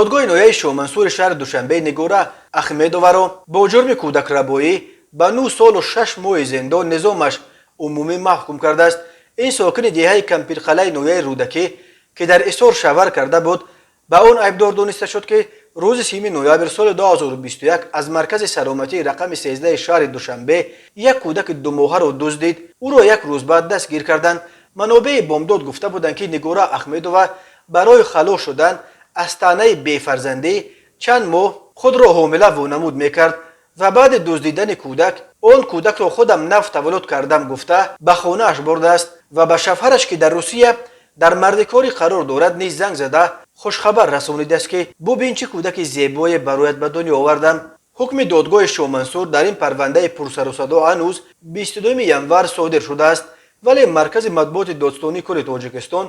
Додгоҳи ноҳияи Шоҳмансури шаҳри Душанбе Нигора Ахмедоваро бо ҷурми кӯдакрабоӣ ба 9 солу 6 моҳи зиндон низомаш умумӣ маҳкум кардааст. Ин сокини деҳаи Кампирқалаи ноҳияи Рӯдакӣ, ки дар Исор шавҳар карда буд, ба он айбдор дониста шуд, ки рӯзи 30 ноябр соли 2021 аз маркази саломатии рақами 13 шаҳри Душанбе як кӯдаки 2 моҳаро дуздид. Ӯро як рӯз баъд дастгир карданд. Манобеи Бомдод гуфта буданд, ки Нигора Ахмедова барои халос шудан аз таънаи бефарзандӣ чанд моҳ худро ҳомила вонамуд мекард ва баъди дуздидани кӯдак он кӯдакро худам нав таваллуд кардам гуфта, ба хонааш бурдааст ва ба шавҳараш, ки дар Русия дар мардикорӣ қарор дорад, низ занг зада хушхабар расонидааст, ки бубин, чӣ кӯдаки зебое барояд ба дунё овардам. Ҳукми додгоҳи Шоҳмансур дар ин парвандаи пурсарусадо ҳанӯз 22 январ содир шудааст, вале маркази матбуоти додстонии кулли Тоҷикистон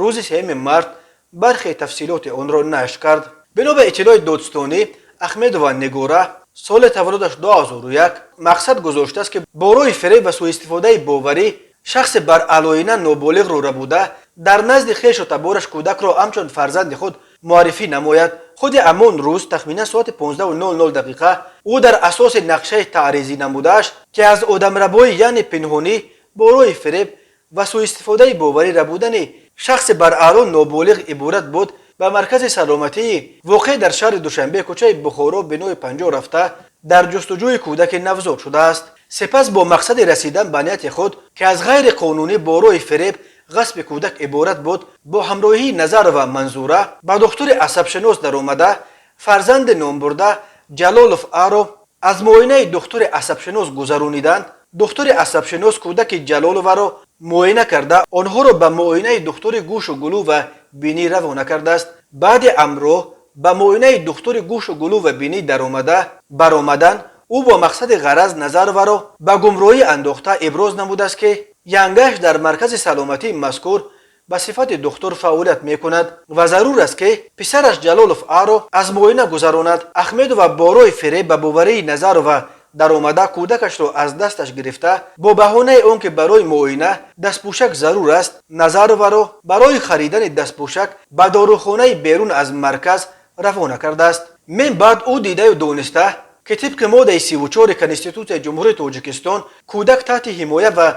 рӯзи 3 март бархе тафсилоти онро нашр кард. Бино ба иттилои додстонӣ, Ахмедова Нигора, соли таваллудаш 2001, мақсад гузоштааст, ки бо роҳи фиреб ва суистифодаи боварӣ шахси баръалоина ноболиғро рабуда, дар назди хешу табораш кӯдакро ҳамчун фарзанди худ муаррифӣ намояд. Худи ҳамон рӯз тахминан соати 15:00 дақиқа ӯ дар асоси нақшаи таъризӣ намудааш, ки аз одамрабоӣ, яъне пинҳонӣ бо роҳи фиреб ва суистифодаи боварӣ рабудани шахси баръало ноболиғ иборат буд, ба маркази саломатии воқеъ дар шаҳри Душанбе, кӯчаи Бухоро, бинои 50 рафта, дар ҷустуҷӯи кӯдаки навзод шудааст. Сипас бо мақсади расидан ба нияти худ, ки аз ғайриқонунӣ бо роҳи фиреб ғасби кӯдак иборат буд, бо ҳамроҳии Назарова Манзура ба духтури асабшинос даромада, фарзанди номбурда Ҷалолов Аро аз муоинаи духтури асабшинос гузарониданд. Духтури асабшинос кӯдаки Ҷалоловаро муоина карда, онҳоро ба муоинаи духтури гӯшу гулӯ ва бинӣ равона кардааст. Баъди амроҳ ба муоинаи духтури гӯшу гулӯ ва бинӣ даромада баромадан, ӯ бо мақсади ғараз Назароваро ба гумроҳӣ андохта, иброз намудааст, ки янгаш дар маркази саломатии мазкур ба сифати духтур фаъолият мекунад ва зарур аст, ки писараш Ҷалолов Аро аз муоина гузаронад. Ахмедова бо роҳи фиреб ба боварии Назарова даромада, кӯдакашро аз дасташ гирифта, бо баҳонаи он ки барои муоина дастпӯшак зарур аст, Назароваро барои харидани дастпӯшак ба дорухонаи берун аз марказ равона кардааст. Мин баъд ӯ дидаю дониста, ки тибқи моддаи 34 Конститутсияи Ҷумҳурии Тоҷикистон кӯдак таҳти ҳимоя ва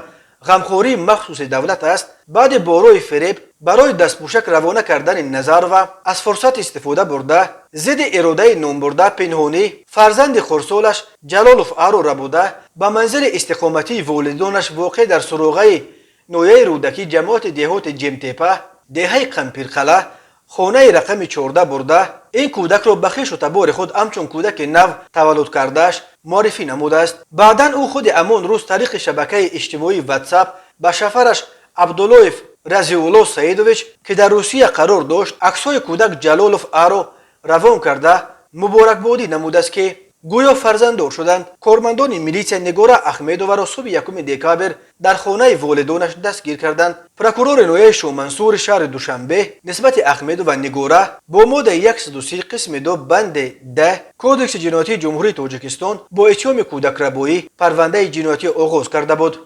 ғамхории махсуси давлат аст, баъди бо роҳи фиреб барои дастпӯшак равона кардани Назарова аз фурсат истифода бурда, зидди иродаи номбурда пинҳонӣ фарзанди хурдсолаш Ҷалолов Аро рабуда, ба манзили истиқоматии волидонаш, воқеъ дар суроғаи ноҳияи Рӯдакӣ, ҷамоати деҳоти Ҷемтепа, деҳаи Қампирқала, хонаи рақами 14 бурда, ин кӯдакро ба хешу табори худ ҳамчун кӯдаки нав таваллуд кардааш муаррифӣ намудааст. Баъдан ӯ худи ҳамон рӯз тариқи шабакаи иҷтимоии Ватсап ба шавҳараш Абдуллоев Разиулло Саидович, ки дар Русия қарор дошт, аксҳои кӯдак Ҷалолов Аро равон карда, муборакбодӣ намудааст, ки гӯё фарзанддор шуданд. Кормандони милитсия Нигора Ахмедоваро субҳи 1 декабр дар хонаи волидонаш дастгир карданд. Прокурори ноҳияи Шоҳмансури шаҳри Душанбе нисбати Ахмедова Нигора бо моддаи 130 қисми 2 банди д Кодекси ҷиноятии Ҷумҳурии Тоҷикистон бо иттиҳоми кӯдакрабоӣ парвандаи ҷиноятӣ оғоз карда буд.